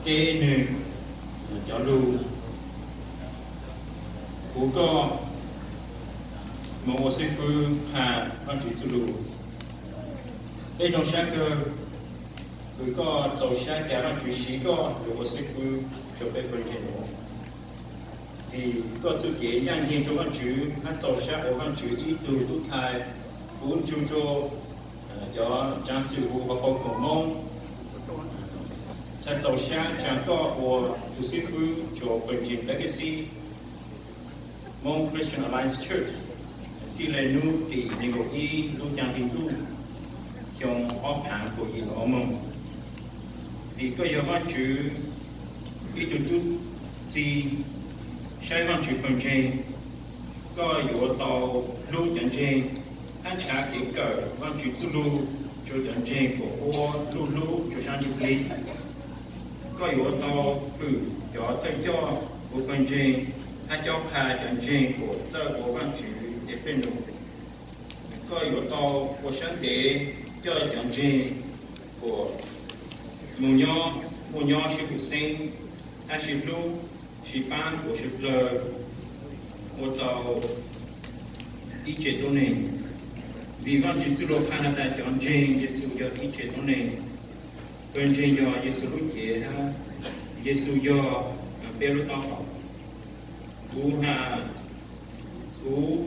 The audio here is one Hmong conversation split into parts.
Teb nwg cov lug, kuv koj moog ua xib fwb has Vaajtswv txuj lug. Peb zoo sab kawg, kws koj txaus sab ca Vaajtswv siv koj lug ua xib fwb rua peb pawg ntseeg nuav. Vim koj txuj kev ncaaj nceeg rua Vaajtswv hab txaus sab ua Vaajtswv ib tug tub thais, kuv ntsug rua cov tsaav xwm huv hauv paus koom moob, txhaj txaus sab tsaa koj ua tug xib fwb rua pawg ntseeg Legacy Hmong Christian Alliance Church txij le nub tim neeg nkaum ib lub caaj hli ntuj xyoo ob phaav kaum yim ob moog. Vim koj yog Vaajtswv ib tug tub txib, saib Vaajtswv pawg ntseeg, koj yuav tau hlub cov ntseeg hab nrhav kev kawm Vaajtswv txuj lug rua cov ntseeg kuas ua luj hlub rua saab ntsuj plig. Koj yuav tau hwm cov thawj coj ua pawg ntseeg hab cob qha cov ntseeg kuas txawj ua Vaajtswv tes plej num. Koj yuav tau ua sab ntev coj cov ntseeg kuas moog nyob, muaj nyob sib pum xeeb hab sib hlub sib paab kuas suav dlawg ua tau ib tse tuab neeg. Vim Vaajtswv txuj lug qha has tas cov ntseeg Yexus yog ib tse tuab neeg. Pawg ntseeg yog Yexus lub cev hab Yexus yog peb lub taub hau. Kuv has, kuv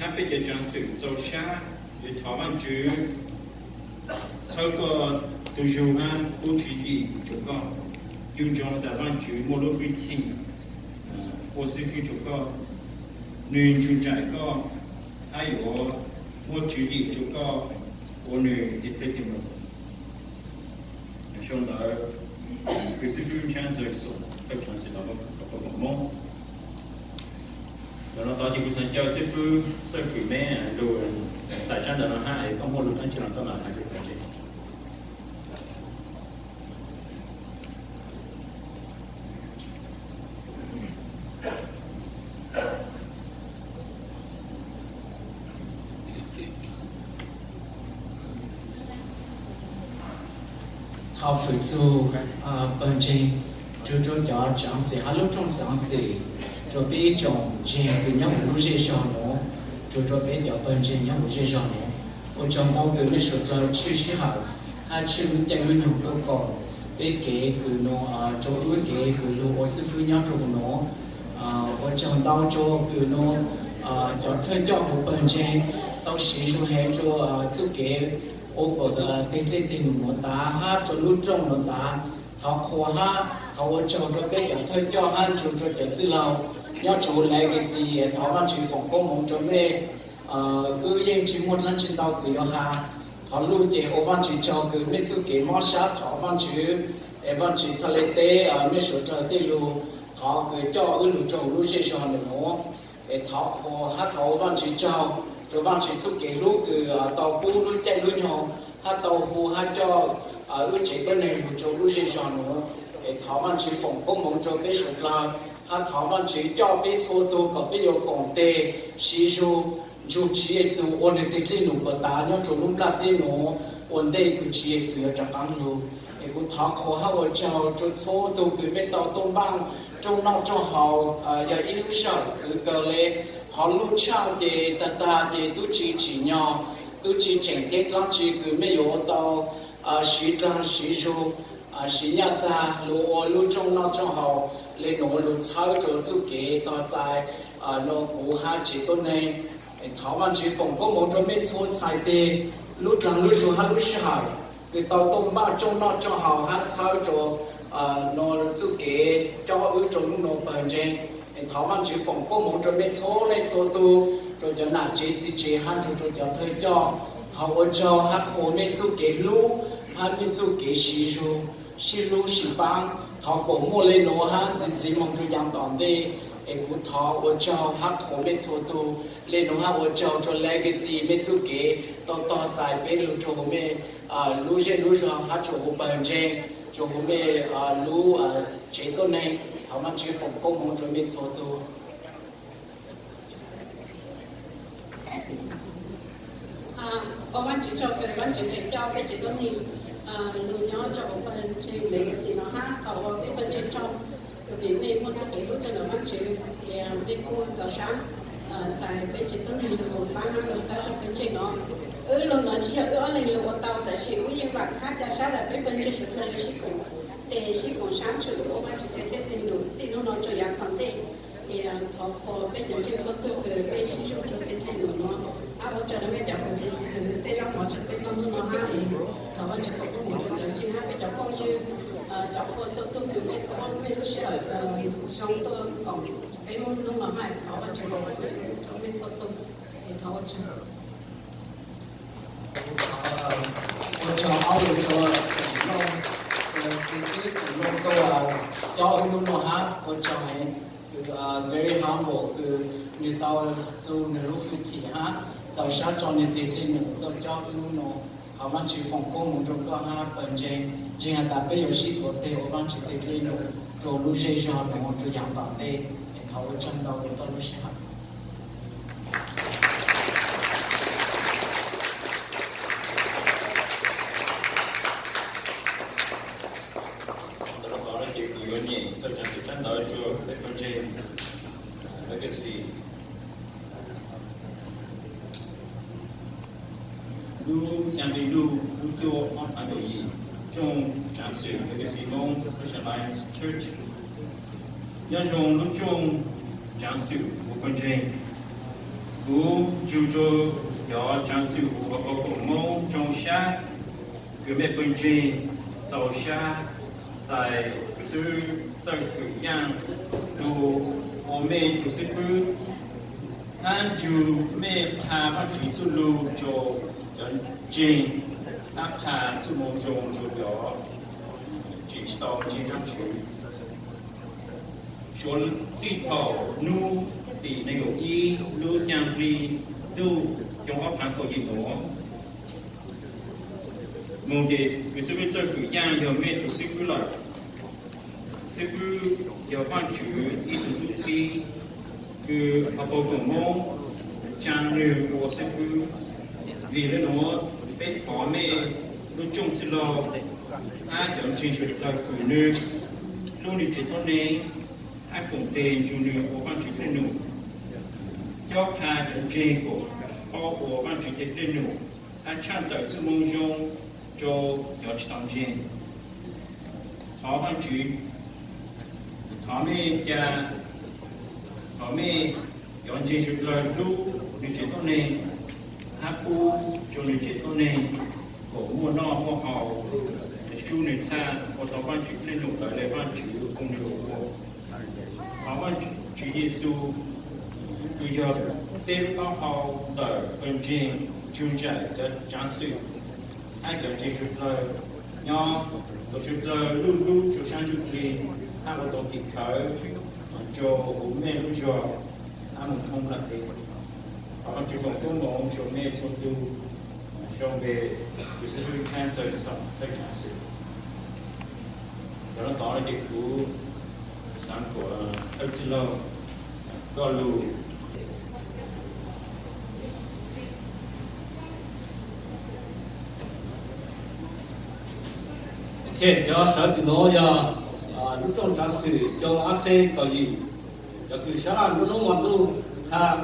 hab peb cov tsaav xwm txaus sab, yuav thov Vaajtswv txhawb koj tug zug hab pub tswv yim rua koj. Yug ntsoov tas Vaajtswv muaj lub fwj chim ua xib fwb rua koj, nwg nrug nraim koj hab yuav muab tswv yim rua koj ua nwg tes plej tes num. Sau ntawv, kws xib fwb Ntsab Ntxawg Xum thawj tsaav xwm los koj moog. Ntawm no tod ces kuv xaav caw xib fwb Xawj Fwm Meb lug txais tsab ntawv no hab es koj muaj lug dlaab tsi los koj mam has rua kuv ntseeg. Thov fwm txug pawg ntseeg, tsuas rua cov tsaav xwm hab lub rooj tsaav xwm, rua peb ib tsoom ntseeg kws nyob huv lub zej zog nuav, tsuas rua peb cov pawg ntseeg nyob huv zej zog nuav. Ua tsaug ntau kws mej suav dlawg tshwj sij hawm hab tshwj lub caij lub nyoog tuaj koom peb kev kws nuav, rua wb kev kws lug ua xib fwb nyob rua huv nuav. Ua tsaug ntau rua kws nuav cov thawj coj huv pawg ntseeg tau siv zug heev rua txuj kev ua kom teg dlej teg num nuav tas hab rua lub rooj nuav tas. Thov qhuas hab thov ua tsaug rua peb cov thawj coj hab tsuas rua cov txwj laug nyob rua huv Legacy. Thov Vaajtswv foom koob moov rua mej. Wb yeej tsi muaj dlaab tsi ntau kws yuav has. Thov luj ces ua Vaajtswv tsaug kws mej txuj kev mob sab thov Vaajtswv, es Vaajtswv txhaj le teb mej suav dlawg tej lug. Thov kws coj wb lug rua huv lub zej zog nuav. Es thov qhuas hab thov ua Vaajtswv tsaug rua Vaajtswv txuj kev hlub kws tau pub lub caij lub nyoog hab tau hu hab coj wb tsev tuab neeg lug rua lub zej zog nuav. Es thov Vaajtswv foom koob moov rua peb suav dlawg hab thov Vaajtswv coj peb txhua tug kom peb yuav koom teg siv zug nrug Tswv Yexus ua nwg teg dlej num puas tas nyob rua lub nplaj teb nuav ua ntej kws Tswv Yexus yuav rov qaab lug. Es kuv thov qhuas hab ua tsaug rua txhua tug kws mej tau tuaj npaaj rooj noj rooj haus, yog ib lub sij hawm kws kawg le. Qhov luj tshaaj ces tag tag ces tub tsi tsim nyog, tub tsi tseem ceeb dlaab tsi kws mej yuav tau siv dlaag siv zug, siv nyaj txag lug ua lub rooj noj rooj haus le nuav lug txhawb rua txuj kev tog txais nuav kuv hab tsev tuab neeg. Thov Vaajtswv foom koob moov rua mej txhua txhais teg, lub dlaag lub zug hab lub sij hawm kws tau tuaj npaaj rooj noj rooj haus hab txhawb rua nuav txuj kev cob wb rua lub nuav pawg ntseeg. Thov Vaajtswv foom koob moov rua mej txhua leej txhua tug, rua cov nam tsev txiv tsev hab nrug rua cov thawj coj. Thov ua tsaug hab qhuas mej txuj kev hlub hab mej txuj kev siv zug, sib hlub sib paab. Thov kuas muaj le nuav hab ntxiv ntxiv moog rua yaav tom ntej. Es kuv thov ua tsaug hab qhuas mej txhua tug. Le nuav hab ua tsaug rua Legacy mej txuj kev tau tog txais peb lug rua huv mej lub zej lub zog hab rua huv pawg ntseeg, rua huv mej lub tsev tuab neeg. Thov Vaajtswv foom koob moov rua mej txhua tug. Ua Vaajtswv tsaug kws Vaajtswv tseem coj peb tsev tuab neeg Lus nyob rau hauv pawg ntseeg Legacy no hab, thaum uas peb pawg ntseeg tso, tus vim mej muaj txuj kev hlub rau ntawm Vaajtswv, ces mej kuj txaus sab txais peb tsev tuab neeg lug paab hab lug txhawb rau pawg ntseeg no. Wb lug no tsi yog wb ob leeg lug ua tau, tab sis wb yeej vaam hab ca sab lawm peb pawg ntseeg suav dlawg yuav sib koom tes sib koom sab tshwm lug ua Vaajtswv teg dlej teg num txij nub no rua yaav tom ntej. Es thov qhuas peb cov ntseeg txhua tug kws peb sib zug rua teg dlej num no, hab ua tsaug rua mej cov kws tej zaub mov rua peb tau nub no hab, es thov Vaajtswv foom koob moov rua cov ntseeg hab peb cov phooj ywg, cov qhua txhua tug kws mej tau mej lub sij hawm zoo tuaj koom peb nub no hab, thov Vaajtswv foom koob moov rua mej txhua tug, es thov ua tsaug. Ua tsaug ob lus rua xeem Looj, xeem Looj tuaj cob wb nub no hab, ua tsaug heev. Kws very humble, kws nwg tau txug nwg lub hwj chim hab txaus sab tso nwg teg dlej num tuaj cob wb nub no. Thov Vaajtswv foom koob moov rua koj hab pawg ntseeg, ntseeg has tas peb yuav sib tuav teg ua Vaajtswv teg dlej num rua lub zej zog nuav rua yaav tom ntej. Es thov ua tsaug ntau rua koj lub sij hawm. Tov no ces kuv yuav nyem txog cov xwm tshab ntawd rua peb pawg ntseeg Legacy. Lub xyaa nqe ntuj lub cuaj ob phav kaum yim, rooj tsaav xwm Legacy Hmoob Christian Alliance Church. Nyob zoo lub rooj tsaav xwm kuv pawg ntseeg. Kuv ntsug rua cov tsaav xwm uas pab koom Moob zoo sab kws mej pawg ntseeg txaus sab txais kws xib hwb Txawj Fwm Yaaj lug ua mej tug xib fwb, hab ntsug mej qha Vaajtswv txuj lug rua cov ntseeg, hab qha txuj moo zoo rua cov tseem tsi tau ntseeg Vaajtswv. Suav txij thaum nub tim neeg nkaum ib lub xyaa nqe ntuj xyoo ob phav kaum yim nuav moog ces kws xib fwb Txawj Fwm Yaaj yog mej tug xib fwb lawm. Xib fwb yog Vaajtswv ib tug tub txib kws pab koom Moob tsaa nwg ua xib fwb. Vim le nuav peb thov mej lub rooj txwj laug hab cov ntseeg suav dlawg fwm nwg, hlub nwg tsev tuab neeg, hab koom tes ntsug nwg ua Vaajtswv dlej num, cob qha cov ntseeg kuas paub ua Vaajtswv teg dlej num, hab tshaj tawm txuj moo zoo rua cov tsi tau ntseeg. Thov Vaajtswv, thov mej ca, thov mej cov ntseeg suav dlawg hlub nwg tsev tuab neeg, hab pub rua nwg tsev tuab neeg kuas muaj noj muaj haus, sub nwg txhaj ua tau Vaajtswv dlej num lawv le Vaajtswv ua nwg ua. Thov Vaajtswv Yexus kws yog peb lub taub hau ntawm pawg ntseeg, ntsug nraim cov tsaav xwm hab cov ntseeg suav dlawg nyob, kom suav dlawg luj lub rua saab ntsuj plig, hab ua tau tim khawv rua huv mej lub zog hab moog thoob nplaj teb. Thov Vaajtswv foom koob moov rua mej txhua tug, sau npe kws xib fwb Txawj Fwm Yaaj txav xwm. Cov nuav tod ces kuv xaav kuas Txawj Fwm Yaaj koj lug. Ok, cov sawv tim nuav yog lub rooj tsaav xwm xyoo ob txheeb kaum yim. Cov kws sab laj nub nub hmo ntuj hab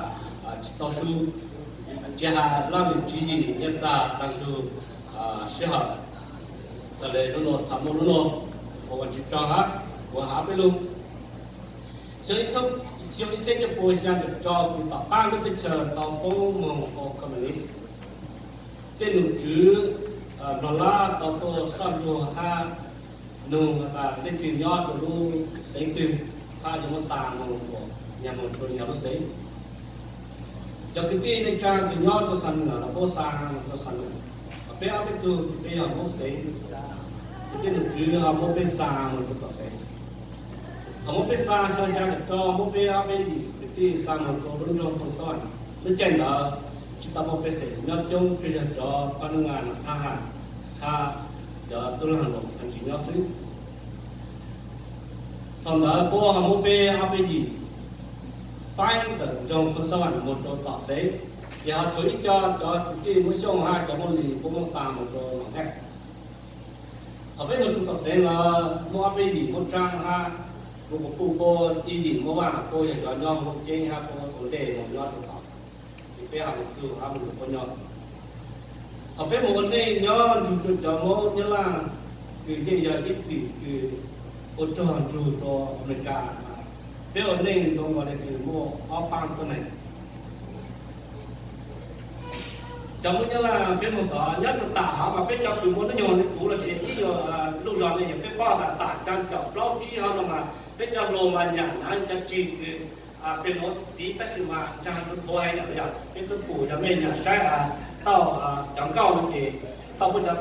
tsi tau su, tsi has laj lwm tswv yim, nyiaj txag taag nrug sij hawm, txawm le nub nua txhad muaj lub nua, ua Vaajtswv tsaug hab kuv has peb lug. Xyoo ib txheeb cuaj pua xyaa caum cuaj, kuv tom qaab lub teb chaws tau poob moog ua communist. Tej nom tswv Nplog Lab tau tuaj soj ntsuag hab nug has tas leej twg nyob rua lub xeev twg hab yuav muab xa moog, nyag moog rua yog lub xeev. Cov kwv tij neej tsaa kws nyob rua Xam Nuam los puab xa moog rua Xam Nuam. Peb ob peb tug peb yog Moob xeev, kwv tij nom tswv ho muab peb xa moog rua tom xeev. Thaum muab peb xa xyoo xyaa caum cuaj, muab peb ob peb yim kwv tij xa moog rua lub nroog Phoo Xab Vam. Lub caij ntawd tsi tau muaj pej xeem nyob coob, tsuas yog cov poj ngaa Naj Phab Has hab cov tub leeg Has Loos tseem nyob xwb. Thaum ntawd puab ho muab peb ob peb yim faib ntawm nroog Phoo Xab Vam moog rua tom xeev, ces ho tshuav ib co cov kwv tij Moob Xyooj hab cov Moob Lis puab muab xa moog rua Loos Nkaij. Thaum peb mus txog tom xeev los muaj ob peb yim Hmoob Tsab hab, mus kuv puj puab ib yim Hmoob Vaj puab yog cov nyob Hmoob Ceeb hab puab ua ntej mus nyob rau tom, ces peb ho mus txug hab mus nrug puab nyob. Thaum peb mus ua neej nyob nrug rua cov Hmoob Nyab Laj, kws yeej yog ib txwm kws ua rog nrug rua Amelikas, peb ua neej zoo nkaus le kws muaj ob paab tuab neeg. Cov Hmoob Nyab Laj peb moog tod nyob rua tam hov mas peb cov kws muaj hnub nyoog le kuv los sis ib nyuag luj zog le yog peb paub tas tam xyaa caum plaub tsib hov no mas peb cov hluas mas nyam nav cov tsig kws peg nuav txiv tab sis mas nraag rua thuav heev yom, peb tub pum yog mej nyam saib tau cov nkauj no ces tau puab cov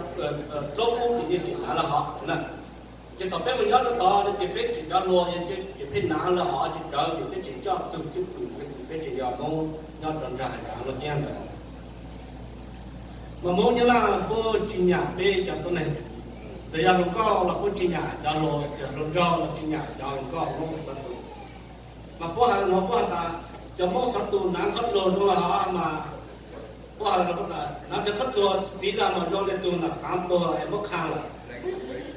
plaub kub ces yeej tseem nav lawm hov na. Ces thaum peb mus nyob rua tod no ces peb tseem cov hluas ces pheej nav lawm hov ces tsawv ces peb tseem coj tug cwj pwm, peb tseem yog Hmoob nyob rua nraag yaav lug thiab ntawd. Mas Hmoob Nyab Laj puab tsis nyam peb cov tuab neeg, txawm yog hluas nkauj los puab tsis nyam cov hluas, hluas nraug los tsis nyam cov hluas nkauj Hmoob xov tus. Mas puab has no puab has tas cov Hmoob xov tus nav khob dluag zoo los hov mas puab has tas nav cov khob dluag txiv tas mas zoo le tug nam qaav tuag es muab qha lawm.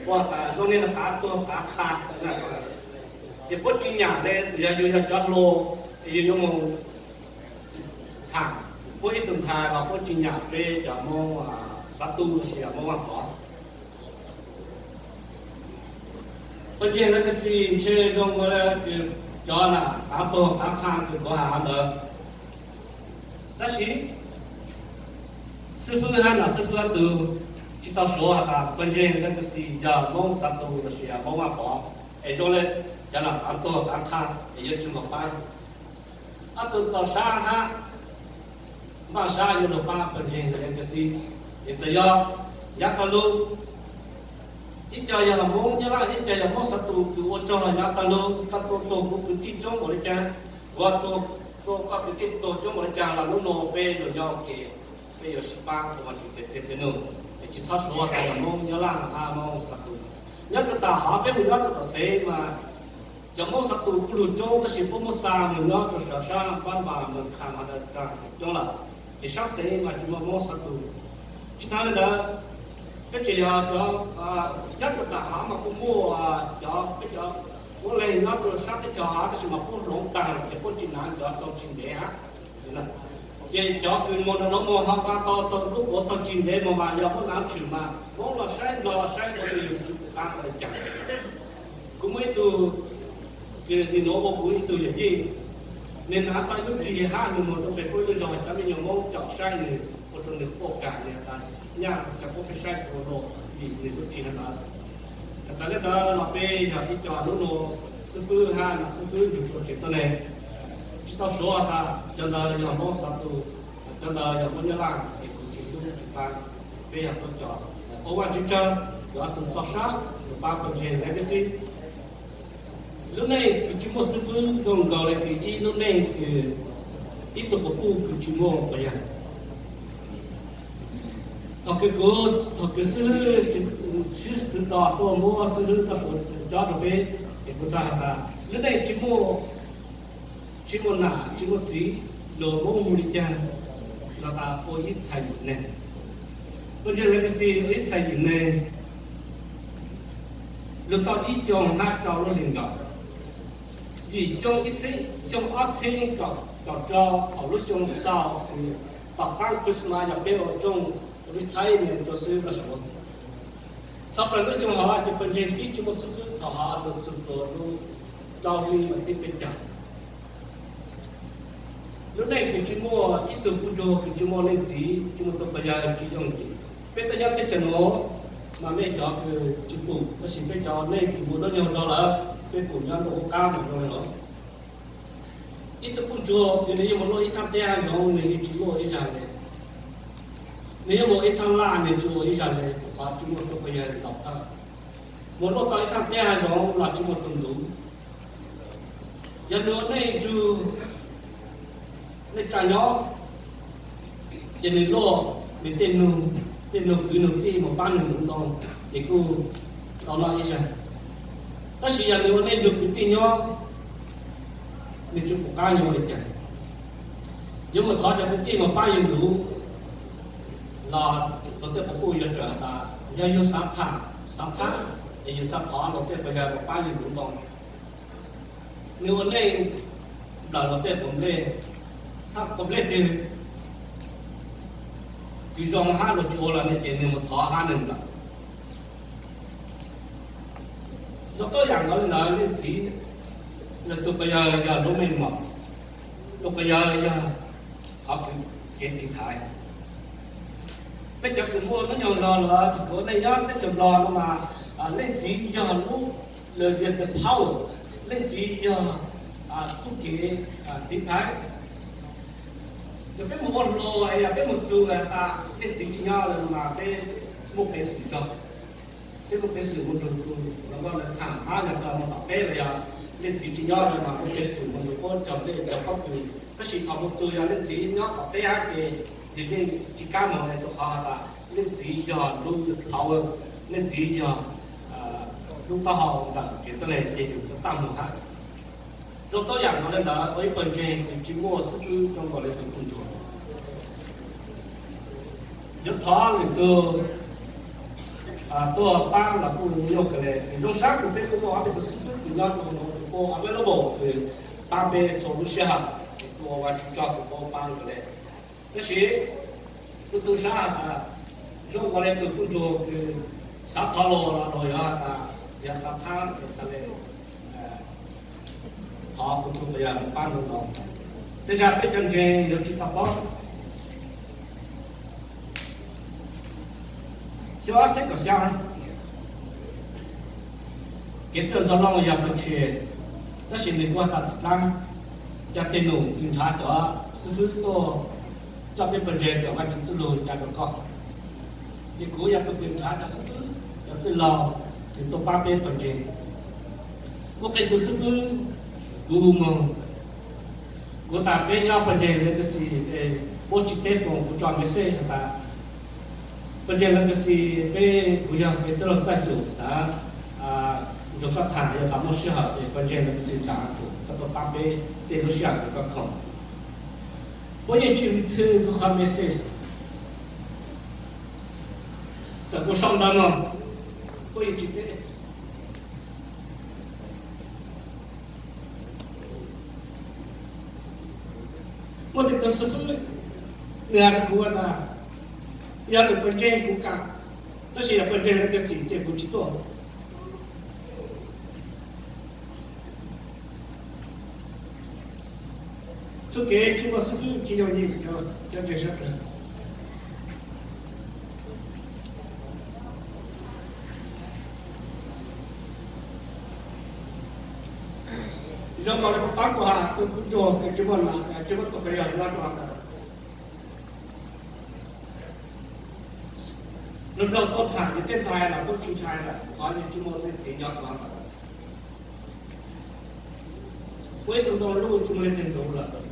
Puab has tas zoo le nam qaav tuag qaav qha. Ces puab tsis nyam le txawm yog yug yog cov hluas es yug yuav mus tham puab ib tug ntxhais los puab tsis nyam peb cov Hmoob xov tus los sis Hmoob Vaj Pov. Pawg ntseeg Legacy ntshe zoo nkaus le kws cov nam qaav tuag qaav qha kws kuv has ntawd. Tab sis xib fwb hab nam xib fwb hab tug tsis tau suav has tas pawg ntseeg Legacy yog Hmoob xov tus los sis Hmoob Vaj Pov es zoo le cov nam qaav tuag qaav qha es yuav tsis muaj paab. Ob tug txaus sab hab npaj sab yuav lug paab pawg ntseeg Legacy. Es txawm yog yav tag lug ib co yog Hmoob Nyab Laj, ib co yog Hmoob xov tus kws ua rog yav tag lug, koj tuaj tuag kuv kwv tij coob npaum le caag, kuv tuaj tuag koj kwv tij tuag coob npaum le caag los hnub nuav peb lug nyob ua ke, peb yuav sib paab ua tsis tes tiag tiag nug. Es tsis txhob suav tas yog Hmoob Nyab Laj hab Hmoob xov tus. Nyob rua tam hov peb mus nyob rua tom xeev mas cov Hmoob xov tus kuj lug coob tab sis puab muab xa mus nyob rua sab sab Npab Npas, Moos Khas, Has Dais Kas coob lawm. Ces sab xeev mas tsis muaj Hmoob xov tus. Tsis tag le ntawd, peb tseem yog cov, nyob rua tam hov mas kuj muaj cov, peb cov huab leeg nyob rua sab teb chaws hov tab sis mas puab hloov taag lawm ces puab tsis nav cov tau tsis ntev hab. Ces cov kws moog nram nuav moog ho nqa tau tau lub kuav tau tsis ntev moog mas yog muab nav tshwm mas Hmoob los saib Nplog los saib ua rua yug tsis pum qab ua le caag. Kuv muaj ib tug, kws nwg nuav ua kuv ib tug yawm yij, nwg nav tau ib lub tsig hab nwg moog rua peg puab lub zog cov me nyuam Hmoob caum saib nwg ua rua nwg quaj kag nwg tas nyaj cov puab pheej saib kuv ua luaj vim nwg lub tsig hab ntawd. Txawm le ntawd los peb yog ib co nub nua xib fwb hab nam xib fwb nrug rua tsev tuab neeg, tsis tau suav tas cov ntawd yog Hmoob xov tus, cov ntawd yog Hmoob Nyab Laj es kuv tsis tub tsis paab. Peb yog tub co ua Vaajtswv tsawg, yog tug txaus sab lug paab pawg ntseeg Legacy. Lub neej kws tsis muaj xib fwb zoo nkaus le kws ib lub neej kws ib tug quas puj kws tsis muaj quas yawg. Thaum kws kuv, thaum kws xib hwb, xib hwb Tswv Tos tuaj muab xib hwb txoj suav cob rau peb, es kuv txhaj has tas lub neej tsis muaj, tsis muaj nam tsis muaj txiv, luag muab hu li caag los tas ua ib txhais yim neeg. Pawg ntseeg Legacy ua ib txhais yim neeg lug tau ib xyoo hab rau lub hlis nkaus. Vim xyoo ib txheeb, xyoo ob txheeb kaum rau thaum lub xyoo xaus kws tom qaab Christmas yog peb ua rooj retirement rua xib hwb Vaj Suav. Txog plaws lub xyoo hov ces pawg ntseeg pib tsis muaj xib fwb, thaum hov lug txug rua lub rau hli mas pib peb caug. Lub neej kws tsis muaj ib tug puj ntsuag, kws tsis muaj leej txiv, tsis muaj tug quas yawg tsis yooj yim. Peb tuaj nyob teb chaws nuav mas mej cov kws tsis pum, tab sis peb cov neej kws muaj hnub nyoog zog lawm peb pum nyob ntuj qub qab mas zoo le nuav. Ib tug puj ntsuag kws nwg yuav mus luaj ib thaaj teb hav zoov nwg yeej tsis luaj ib zag le. Nwg yuav mus ib thaaj laj nwg tsis ua ib zag le, qhov tsis muaj tug quas yawg ntaus thawj. Mus luaj tau ib thaaj teb hav zoov los tsis muaj tug ntuv. Yog nwg ua neej nrug neej tsa nyob, ces nwg luaj, nwg tej nug, tej nug kwv nug tij mus paab nwg nuv ntoo, ces kuj tau noj ib zag. Tab sis yog nwg ua neej nrug kwv tij nyob, nwg tsis pum qab yuav ua li cas. Yuav mus thov cov kwv tij mus paab yug nuv los luag tej quas puj yuav tawm has tas yog yug xaav tham xav thab, es yus xav thov luag tej quas yawg los pab yus lub ntoo. Nws ua neej nplawm luag tej quas nplej, hab quas nplej twg kws zoo hab luag tsis ua los ne ces nws mus thov hab nws lawm. Zoo tuab yaam nkaus le ntawd, leej txiv nws tug quas yawg yog lub meej mom, tug quas yawg yog qhov kws kev tiv thaiv. Peb cov kws muaj hnub nyoog los los tug kuv neej nyob teb chaws Nplog no mas, leej txiv yog lub, lawv yog the power, leej txiv yog txuj kev tiv thaiv. Yog peb mus ua hluas, yog peb mus txug has tas leej txiv tsis nyob lawm mas peb muaj peev xwm zog, peb muaj peev xwm mus nrug tug los koj lawv tham hab yog tau mus tom teb los yog leej txiv tsis nyob lawm mas muaj peev xwm mus nrug puab cov nplej cov pob kws. Tab sis thaum mus txug yog leej txiv nyob tom teb hab ces yus yeej tsis kam mus le rua qhov has tas leej txiv yog lub power, leej txiv yog lub taub hau ntawm kev tuab neeg ces yus txaj muag hab. Zoo tuab yaam nkaus le ntawd ua ib pawg ntseeg kws tsis muaj xib fwb zoo nkaus le tug tub ntsuag. Yuav thov lwm tug tuaj paab los kuj nyuaj kawg le. Zoo sab kws peb kuj muaj ob peb tug xib fwb kws nyob rua hauv tus puab available kws paab peb txhua lub sij hawm, es kuj ua Vajtswv tsaug kws puab paab kawg le. Tab sis kuv tu sab has tas zoo nkaus le tug tub ntsuag kws xav thov luag los luag yuav has tas yog xav thab es xav le thov kuv tug quas yawg paab lub ntoo. Tej zag peb cov ntseeg yuav tsis tau paub. Xyoo ob txhiab kaum xya, kev txwj ntxhov loo yog tug tshis, tab sis nws kuj has tas txim dlaab, ca teg num kws nrhav cov xib fwb tuaj coj peb pawg ntseeg kawm Vajtswv txuj lug ca rua koj. Ces kuv yog tug kws nrhav cov xib fwb cov txwj laug kws tuaj paab peb pawg ntseeg. Muaj qee tug xib fwb kuv hu moog, kuv tas peb nyob pawg ntseeg Legacy, puab tsis teb foos, kuv tso message has tas pawg ntseeg Legacy, peb kuv yog kev txwj laug txaj xyum xav nrug koj tham, yog tas muaj sij hawm es pawg ntseeg Legacy xav kom koj tuaj paab peb tej lub sij hawm kws koj khoom. Puab yeej tsis ntxhw kuv qhov message. Txawm kuv sau ntawv no, puab yeej tsis teb. Muaj tej tug xib fwb, nws has rau kuv tas yog lwm pawg ntseeg kuv kam, tab sis yog pawg ntseeg Legacy ces kuv tsis tuaj. Txuj kev tsis muaj xib fwb tsis yooj yim, cov ntseeg sawv dlawg. Zoo nkaus le kuv paab kuv has, tug tub ntsuag kws tsis muaj nam, tsis muaj tug quas yawg nyob rua hauv ntawd. Luag nrog tuaj tham, yus tej ntxhais los kuj tsis ntshai lawm, qhov yus tsis muaj leej txiv nyob rua hauv ntawd. Ua ib tug ntoo luj tsis muaj leej twg nrug lawm.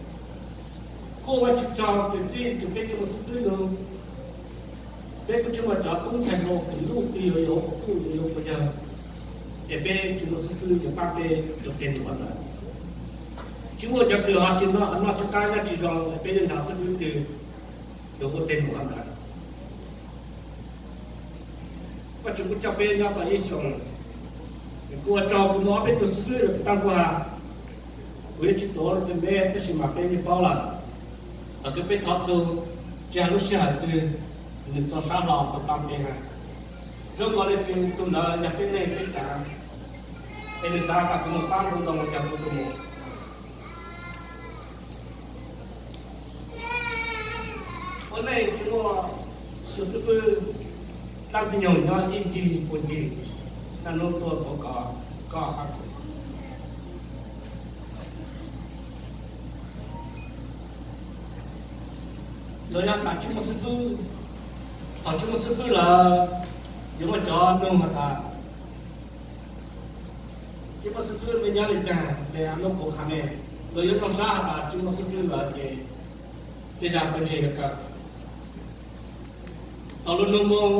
Kuj ua Vajtswv tsaug kws txij tug peb tsis muaj xib fwb nug, peb kuj tsis muaj cov tub ntxhais hluas kws luj kws yuav yuav quas puj yuav yuav quas yawg, es peb tsis muaj xib fwb yuav paab peb ua teg num hab ntawd. Tsis muaj cov kws ho tsis noj, noj tsis qab nyob tsis zoo, peb yeej nrhav xib fwb twg yuav ua teg num hab ntawd. Vajtswv kuj coj peb nyob tau ib xyoos, kuj ua tsaug kws muaj ob peb tug xib fwb lawm kuv taab kuv has, kuv yeej tsis tuav leej twg npe tab sis mas peb yeej paub lawm. Thaum kws peb thov txug, tsis has lub sij hawm twg, nws txaus sab hlo tuaj paab peb hab. Zoo nkaus le kws tug ntawd yog peb neej peb tsaav, es nws xav tas kuv mus paab lub ntoo yog kuv tug mus. Ua neej tsis muaj tus xib fwb, dlaab ntxwg nyoog nyob ib ncig pua ncig, naj nub tuaj tuav koj, koj hab kuv. Los yog tas tsis muaj xib fwb, thaum tsis muaj xib fwb lawm, yuav muaj cov nug has tas tsis muaj xib fwb me nyob le caag le, nub kuv qha me, los yuav nug sab has tas tsis muaj xib fwb lawm ces tej zag pawg ntseeg yuav kawg. Thaum luag nug moog,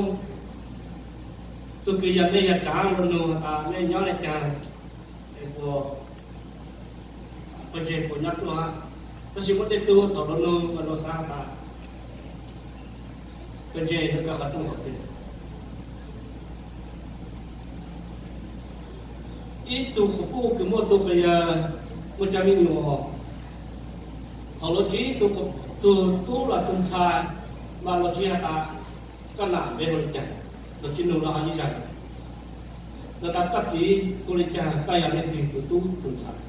tug kws yog neej yog tsaav luag nug has tas nej nyob le caag, es puas, pawg ntseeg puas nyob ruaj hab. Tab sis muaj tej tug thaum luag nug mas luag xav has tas pawg ntseeg yuav kawg qhov rooj qhov twg. Ib tug qhov puj kws muaj tug pes yawg muaj cov me nyuam, thaum los tsis tug, tug tub los tug ntxhais mas los tsis has tas koj nam npe hu li cas, los tsis nug los ho ib zag. Los tas koj txiv hu li cas, koj yog leej twg tus tub tus ntxhais.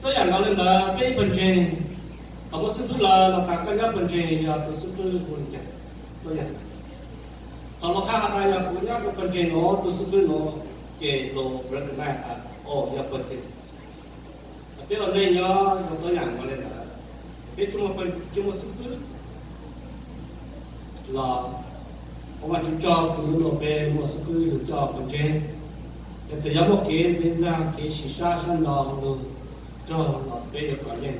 Tub yam nkaus li ntawd peb ib pawg ntseeg, thaum muaj xib fwb lawm los tas koj nyob pawg ntseeg yog tus xib fwb hu li cas. Tub yam, thaum los qhab has tas yog kuv nyob rau pawg ntseeg nuav tus xib fwb nuav, ces lus recognize tas o yog pawg ntseeg. Peb ua neej nyob zoo tub yam nkaus li ntawd, peb tsis muaj xib fwb los, Vaajtswv tso kuv los peb muaj xib fwb yug coj pawg ntseeg. Yog txawm yog muaj kev ntxeev ntxaag kev sim sab sab no lug rog los peb yuav kov yeej,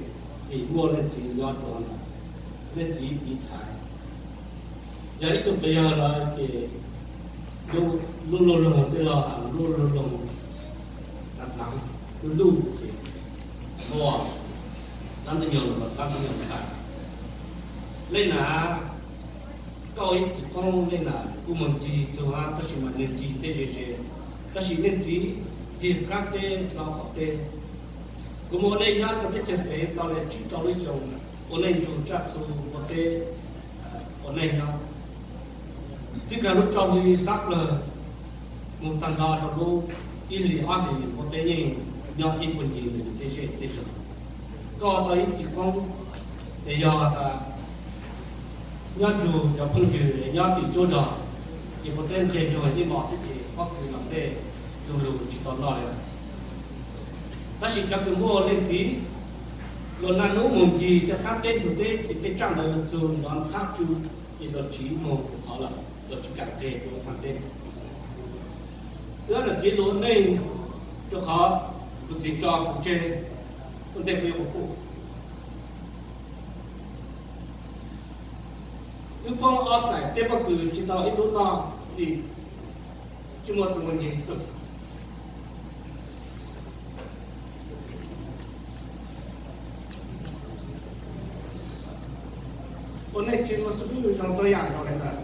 vim muaj leej txiv nyob rau ntawd, leej txiv tiv thaiv. Yog ib tug pes yawg lawm ces lub luj loog tej laug has lub luj loog, lub luj ces muaj dlaab ntxwg nyoog los dlaab ntxwg nyoog ntxhais. Leej nam, koj ua ib txiv qoob leej nam kuj moog ncig txug hab, tab sis mas nwg ncig tej ze ze, tab sis leej txiv ncig qaab teb hlo qaum teb. Kuv moog ua neej nyob rau teb chaws Xeev tau le tsib rau lub xyoo, ua neej nrug tsaj txhu ua teb, ua neej nyob. Txij kawg lub rau hli xab plawg moog taag nrho rau lub ib hlis ob hlis ua teb yeej nyob ib puag ncig nwg tej zej tej zog. Koj tau ib txiv qoob, es yog tas nyob nrug cov phooj ywg nyob tim cuab zog, ces puas teb ntseg nrug ib mos xwb ces pob kws los ntej du lug tsis tau noj li. Tab sis cov kws muaj leej txiv, luag naj nub moog ncig tej qaab teb ntug teb ces tej tsaj ntawd txug nrov ntxhab tsw, ces luag tsiv moog rua qhov lawm, luag tsis kam nqeg rua qaab teb. Wb niam txiv lug ua neej rua qhov kuv txiv tso kuv tseg, ua ntej kuv yuav quas puj. Wb poob ob dlaim teb pob kws tsis tau ib lub noj li, tsis muaj tus muaj nkeeg txug. Ua neej tsis muaj xib fwb zoo tau yam nkaus li ntawd.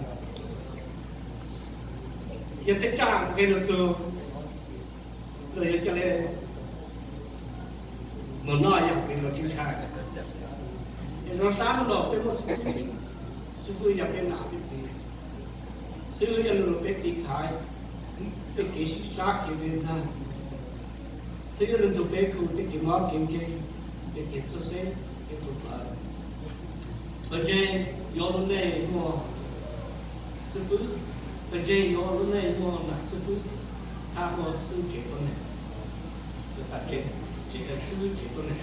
Yog tej tsaj nqeg lug txug, luag yuav ca le moog noj yam kws luag tsis ntshai. Es zoo sab hnub no peb muaj xib fwb, xib fwb yog peb nam peb txiv, xib fwb yog lug peb tiv thaiv tej kev sib sab kev ntxeev ntxaag, xib fwb yog lug nrug peb khu tej kev mob kev nkeeg, tej kev txhawj xeeb, kev txhawj plawv. Pawg ntseeg yuav lub neej muaj xib fwb, pawg ntseeg yuav lub neej muaj nam xib fwb, hab muaj xib fwb tsev tuab neeg, xib fwb tsev tuab neeg.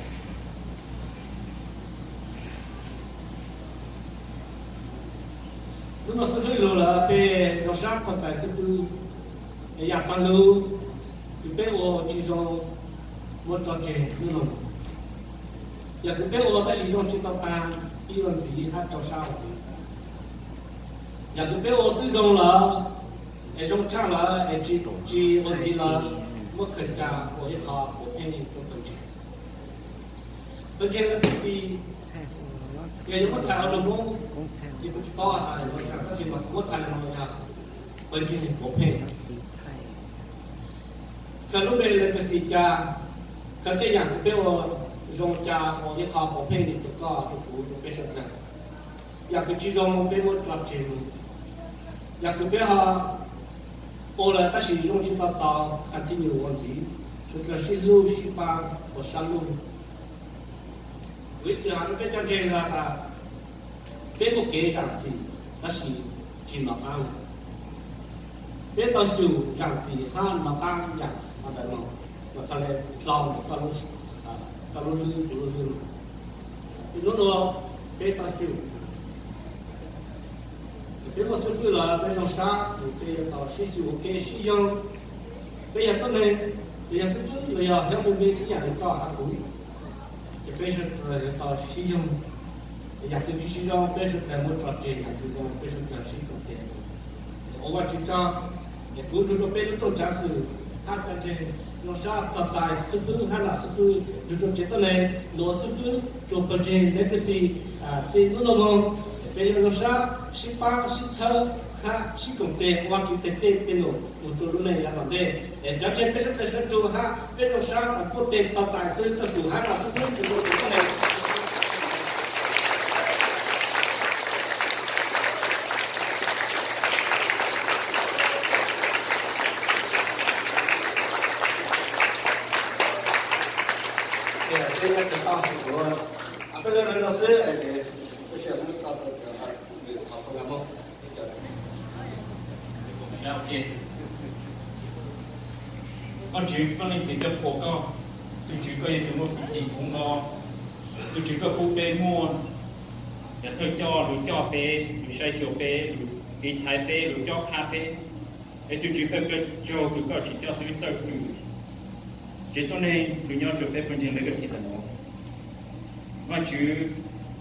Hnub no xib fwb lug lawm peb zoo sab txhawb txais xib fwb, es yam taag lug kws peb ua tsis zoo muab tso tseg hnub no. Yam kws peb ua tab sis zoo tsis tau taag, pib ua ntxiv hab rau sab ua ntxiv. Yam kws peb ua twb zoo lawm, es zoo tshaj lawm es tsis, tsis ua ntxiv lawm, muab khaws ca ua ib qho puav pheej rua pawg ntseeg. Pawg ntseeg lawv tug pis, yog yuav muab txhais ua lug Moob, ces kuv tsis paub has tas yuav ua cas, tab sis mas kuv muab txhais lug yog pawg ntseeg puav pheej. Khaws lub npe legacy ca, khaws tej yam kws peb ua zoo ca ua ib qho puav pheej rua koj rua kuv rua peb suav dlawg. Yam kws tsis zoo peb muab tso tseg mus. Yam kws peb ho ua lawm tab sis zoo tsis tau txaus, continue ua ntxiv, suav dlawg sib hlub sib pab ua sab lub. Kuv ib txwm has rua peb cov ntseeg has tas, peb muaj kev zaam txim tab sis tsis nov qaab. Peb tau xyum zaam txim hab nov qaab yaam has ntawm no, mas txhad le dlhau ntawm koj lub hlwb kuv lub hlwb no. Hnub no peb tau xyum, peb muaj xib fwb lawm peb zoo sab, peb yuav tau sib xyum ua ke sib yoog. Peb yog tuab neeg, txawm yog xib fwb los yog human being ib yam li koj hab kuv, ces peb suav dlawg yuav tau sib yoog. Yam kws tsis zoo peb suav dlawg muab tso tseg, yam kws zoo peb suav dlawg sib koom tes. Ua Vajtswv tsaug, es kuv nrug rua peb lub rooj tsav xwm hab tsav tseg zoo sab txhawb txais xib fwb hab nam xib fwb, nrug rua tsev tuab neeg lug ua xib fwb rua pawg ntseeg legacy txij hnub no moog, es peb yuav zoo sab sib pab sib txhawb, hab sib koom tes ua Vajtswv tes dej tej num mus rua lub neej yav tom ntej. Es cov ntseeg peb sab tes sab nrug hab peb zoo sab kuaj tes tau txais xib hwb Txawj Fwm hab los xib hwb Txawj Fwm tus koj tes. Peb zoo zoo xwb, peb sib Vajtswv, koj leej txiv koj qhuas koj, tus Tswv koj yog tus muaj hwj chim koob nto, tus Tswv koj pub peb muaj cov thawj coj lug coj peb, lug saib xyuas peb, lug tiv thaiv peb, lug cob qhab peb. Es tus Tswv koj, koj tsaug kws koj tsis coj xib hwb Txawj Fwm tsev tuab neeg lug nyob rua peb pawg ntseeg Legacy ntawm nuav. Vajtswv,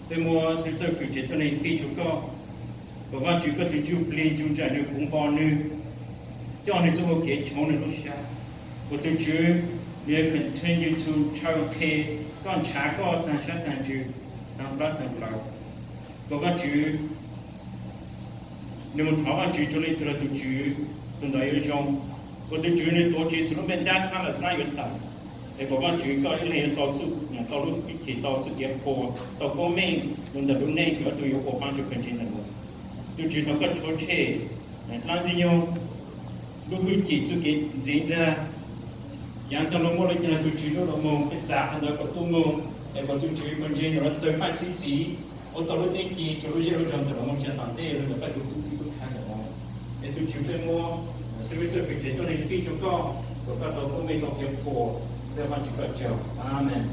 peb muab xib hwb Txawj Fwm tsev tuab neeg fij rua koj, kom Vajtswv koj tus ntsuj plig ncu nraim nwg, puv npo nwg, coj nwg txuj hau kev, tshoov nwg lub sab, kom tus Tswv nwg continue to ntshaw qhia koj, ntshaw koj taag sab taag ntsws, taag plab taag plawv. Kom Vajtswv nwg mus thov Vajtswv rua leej twg los tus Tswv tus ntawd yuav zoo. Kom tus Tswv nwg tuav Tswv Yexus lub npe ntaab hab lawm dlaab yuav tawm. Es kom Vajtswv koj ib leeg yuav tau txuj, tau lub hwj chim, tau txuj kev qhuas, tau koob meej lug ntawm lub neej kws ob tug yuav ua paab rua pawg ntseeg ntawm nuav. Tus Tswv thov koj rhuav tshem dlaab ntxwg nyoog lub hwj chim, txuj kev ntxiv ntag. Yaav taag lug muaj le caag lug tus Tswv lub lug moog, peb txav qhov ntawd kom tuaj moog, es kom tus Tswv pawg ntseeg nuav tawg paj tsib txiv, ua tau lub teb ci rua lub zej lub zog ntawm lug moog tsa tom ntej lug ntawm koj tus tub txib tub qha ntawm nuav. Es tus Tswv peb muab xib hwb Txawj Fwm tsev tuab neeg fij rua koj, kom koj tau koob meej tau kev qhuas. Peb ua Vajtswv koj tsaug. Amees.